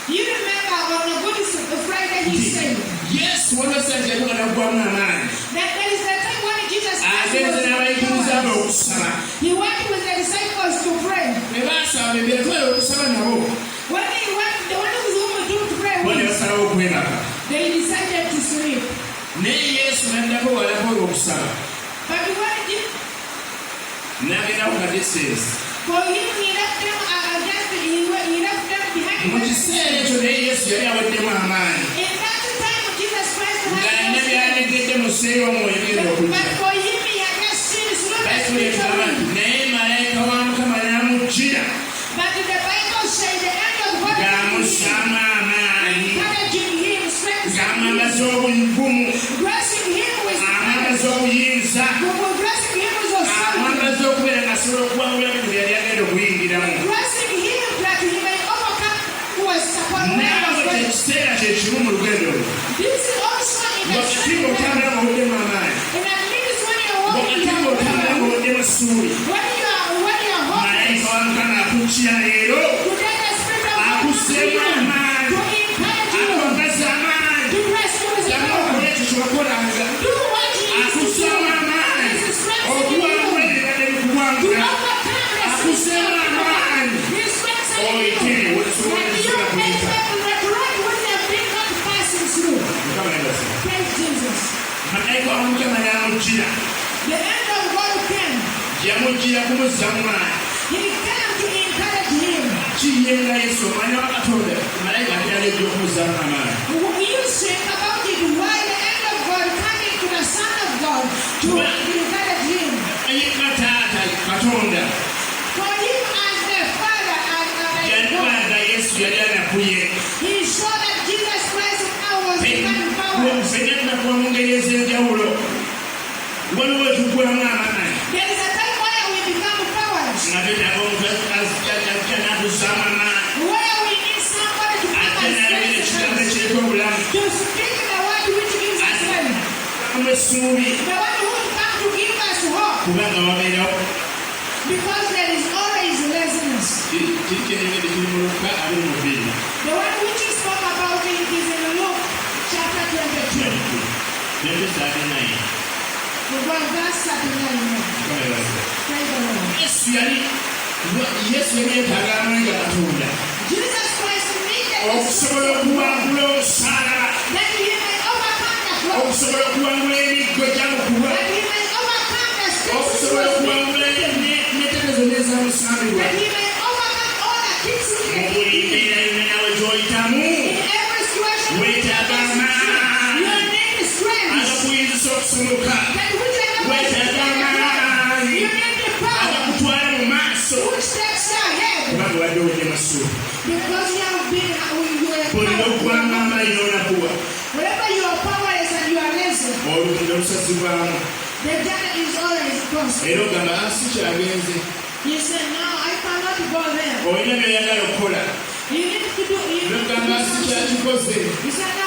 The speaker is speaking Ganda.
You remember on a Good Friday he said Yesu waliwo essaawa yatuuka n'aggwamu amaanyi. That there is a time when Jesus Christ Agenze was n'abayigiriza be empowered. okusaba. He went with the disciples to pray. Bwe baasaba be byatwala okusaba nabo When he went, the one whom he took to pray bo ne with, basalawo okwebaka. They decided to sleep. Naye Yesu n'addako walako okusaba. But when N'agenda ku ka distance. For him, he left them against, he left them behind. Mu kiseera ekyo naye Yesu yali aweddemu amaanyi. In that time, Jesus Christ had ng'alina no strength. byanegedde mu sseera omwoyo genda okujja. But for him, he had just seen slowly Bayibuli egamba nti spiritually. naye malayika wa Mukama n'amujjira But the Bible says the angel of God came to him, ng'amussaamu amaanyi, encouraging him, strengthening him, ng'amwambaza obugumu, blessing him with amwambaza obuyinza, blessing him with authority, amwambaza okubeera ng'asobola okuwangula ebintu bye yali agenda okuyingiramu. Blessing him that he may overcome who was supposed Naawe kyekiseera kye kimu mu lugendo lwo. This is also in the Wakati same time. ng'otambula ng'oweddemu amaanyi, In the minutes when you're walking, wakati you are ng'otambula weary. ng'oweddemu essuubi, When you are hopeless, malayika wa Mukama akujjira leero, today the Spirit of God comes to akusseemu you amaanyi, to encourage you, akwambaza amaanyi, to bless you with ddamu power. okole ekyo kye wakolanga. Do what he used to do. Akusseemu amaanyi He is strengthening okuwangula you ebibadde to bikuwangula. overcome the Akusseemu amaanyi He strengthening oyite you wetusobola that you tusobola may kuyita. make the road which have been not passing through. Mukama yeebazibwe. Praise Jesus. Malayika wa Mukama n'amujjira. The angel of God came. Yamujjira kumuzzaamu maanyi. He came to encourage him. Kiye nga Yesu omwana wa Katonda malayika abeera ejja okumuzzaamu amaanyi? You think about it, why the angel of God coming to the Son of God to encourage him? Ye nga taata Katonda For him as the Father and yaliba God, nga Yesu yali anafuye. He saw that Jesus Christ now was becoming powerless. Ffenna tunakuwa mu ngeri ez'enjawulo. Waliwo wetuggwamu amaanyi There is a time where we become powerless, nga twetaaga omuntu ajja n'atuzzaamu amaanyi, where we need somebody to come ajja and n'ayogera ekigambo strengthen us, ekiriko obulamu, to speak the word which gives us life, amu essuubi, the one who will come to give us hope, kubanga wabeerawo because there is always laziness. Kiri kiri kyenjogedde kiri mu Luka 22. The one which he spoke about it is in Luke chapter 22, 39. We go on verse 39. Mukama yeebazibwe. Praise the Lord. Yesu yali yeetaaga amaanyi ga Katonda Jesus Christ needed the okusobola okuwangula omusaalaba, that he may overcome the cross, okusobola okuwangula emiggo egyamukubwa, that he may overcome the sticks which okusobola was okuwangula n'entebe zonna ezamusambibwa. That he may overcome all the kicks which Mu they buli kicked him. mbeera yonna nawe gy'oyitamu, In every situation, weetaaga amaanyi you need strength. agakuyinzisa okusomoka, That which enables weetaaga amaanyi you need the power agakutwala mu maaso, which takes you ahead kubanga obadde oweddemu essuubi. Because you have been you are Buli lw'oggwamu amaanyi n'onakuwa, Wherever you are powerless and you are lazy, olugendo lusazibwamu. The journey is always possible. Era ogamba, "Ah, si kyagenze." You say, "No, I cannot go there." Olina by'oyagala okukola, You need to n'ogamba, do "Si something. kyakikoze." You say, "No,